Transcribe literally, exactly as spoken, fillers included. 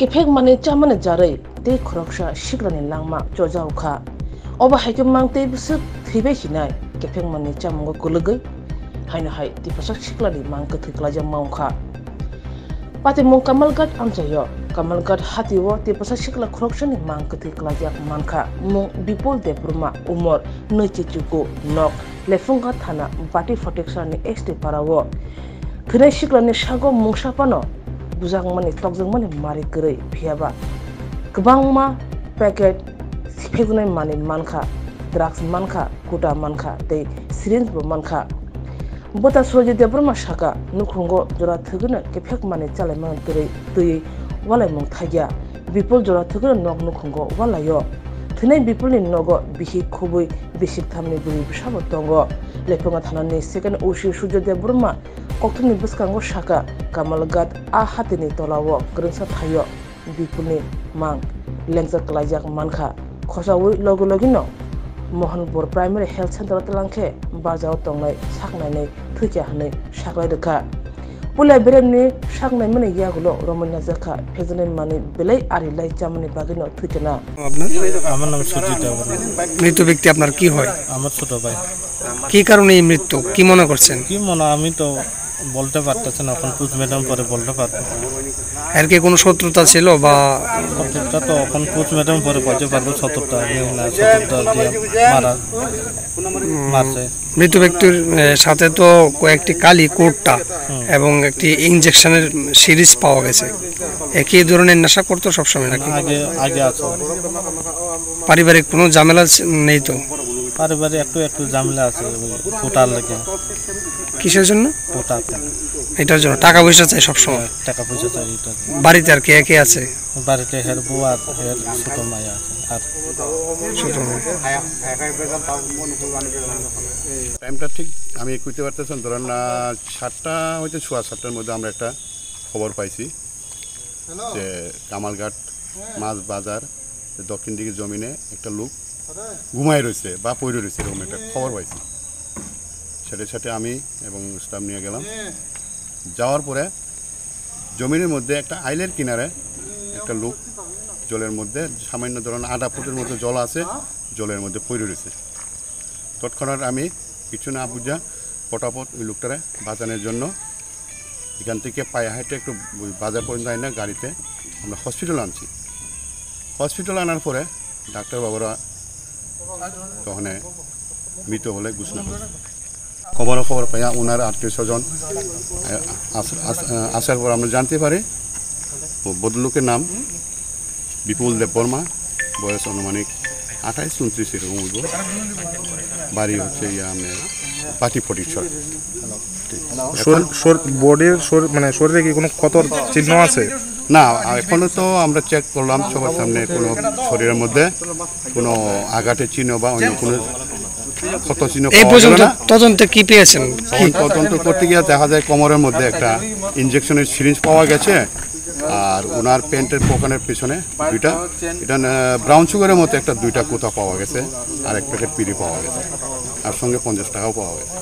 Kephek manwi chamani jarwi tei khoroksa siklani langma chojao kha. Obo hai khe mang tei bwswk thwibai hinai kephek manwi chamungo kwlwgwi haino hai Tiprasa siklani mang kwthwi klaijak ma wngkha. Patimung Kamalghat amchaio Kamalghat hatio Tiprasa sikla khoroksani mang kwthwi klaijak mankha mung Bipul Debbarma, umor nwichi chuku, nok Lephunga thana Bati Photiksarni S T parao. Thwinai siklani sago mungsa phano bujakmani tokjakmani mari kwrwi, phiyaba kwbangma packet pheknai manwi mankha, drugs mankha, kuta mankha tei syringe bo mankha. Bwta Surajit Debbarma saka, nukhungo jora thwgwino kephek manwi chalaimano twrwi twiwi walaimung thaiya. Bipul jora thwgwino nok nukhungo walaio. Thwinai Bipulni nogo bihik khubui bisik thamni bwrwi bwsabo tongo. Lephunga thanani second O C Surjo Debbarma kokthumni bwskango saka, Kamalghat a hatini tolao kwrwngsa thaio Bipulni mang lengjak klaijak mankha. Khosaui logi logino Mohanpur Primary Health Center o tlang khe barjao tongnai saknainwi thwikha hwnwi saklai rwkha. Puila beremni saknaimani yagulo romwi najakha, phekjaknai manwi belai ari lai chamani bagwino thwikha na. আপনার? আমার নাম সুজিত দেববর্মা। মৃত ব্যক্তি আপনার কি হয়? আমার ছোট ভাই। কি কারণে এই মৃত্যু? কি মনে করছেন? কি মনে, আমি তো বলতে পারতেছি না, এখন পোস্টমর্টম পরে বলতে পারবো। এর কি কোনো শত্রুতা ছিল বা? শত্রুতা তো এখন পোস্টমর্টম পরে বলতে পারবো, শত্রুতা নিয়ে না, শত্রুতা দিয়ে মারা, মারছে। মৃত ব্যক্তির, এ, সাথে তো কয়েকটি কালি, কোটটা হুম। এবং একটি ইঞ্জেকশনের সিরিজ পাওয়া গেছে। একই ধরনের নেশা করতো সবসময় নাকি? আগে, আগে আছে। পারিবারিক কোনো ঝামেলা স-, নেই তো? পারিবারিক একটু, একটু ঝামেলা আছে, ওই কোটার লেগে। কিসের জন্য? কোটা। এটার জন্য টাকা পয়সা চাই সবসময়? হ্যাঁ, টাকা পয়সা চাই এটার জন্য। বাড়িতে আর কে কে আছে? বাড়িতে হের বউ আর হের ছোট মায়া আছে। আর ছোট মায়া। টাইমটা ঠিক আমি কইতে পারতেছেন, ধরেন, আহ, সাতটা হইতে সোয়া সাতটার মধ্যে আমরা একটা খবর পাইছি যে কামালঘাট মাছ বাজার দক্ষিণ দিকে জমিনে একটা লোক ঘুমায় রয়েছে বা পড়ে রয়েছে, এরকম একটা খবর পাইছি। সাথে সাথে আমি এবং স্টাফ নিয়ে গেলাম। যাওয়ার পরে জমিনের মধ্যে একটা আইলের কিনারে একটা লোক জলের মধ্যে সামান্য ধরনের আধা ফুটের মতো জল আছে, জলের মধ্যে পড়ে রয়েছে। তৎক্ষণাৎ আমি কিছু না বুঝা ফটাফট ওই লোকটারে বাঁচানোর জন্য এখান থেকে পায়ে হেঁটে একটু ওই বাজার পর্যন্ত আইনা গাড়িতে আমরা হসপিটাল আনছি। হসপিটাল আনার পরে ডাক্তার বাবুরা তখন মৃত বলে ঘোষণা করছে। খবর খবর পাইয়া ওনার আত্মীয় স্বজন, আহ, আস-, আস-, আহ, আসার পর আমরা জানতে পারি ও ভদ্রলোকের নাম বিপুল দেববর্মা, বয়স আনুমানিক আঠাইশ ঊনত্রিশ এরকম হইব। বাড়ি হচ্ছে ইয়া, মানে, পাতি ফটিকছড়। ঠিক। শর-, শর-, বডির শর-, মানে, শরীরে কি কোনো ক্ষতর চিহ্ন আছে? না, এখনো তো আমরা চেক করলাম সবার সামনে, কোনো শরীরের মধ্যে কোনো আঘাতের চিহ্ন বা অন্য কোনো ক্ষত চিহ্ন এই পাওয়া গেল পর্যন্ত না। তদন্তে কি পেয়েছেন? কি? তদন্ত করতে গিয়ে দেখা যায় কোমরের মধ্যে একটা ইঞ্জেকশনের সিরিঞ্জ পাওয়া গেছে, আর ওনার প্যান্টের পকেটের পিছনে দুইটা, এটা, আহ, ব্রাউন সুগারের মতো একটা দুইটা কোথা পাওয়া গেছে, আর এক প্যাকেট বিড়ি পাওয়া গেছে, আর সঙ্গে পঞ্চাশ টাকাও পাওয়া গেছে।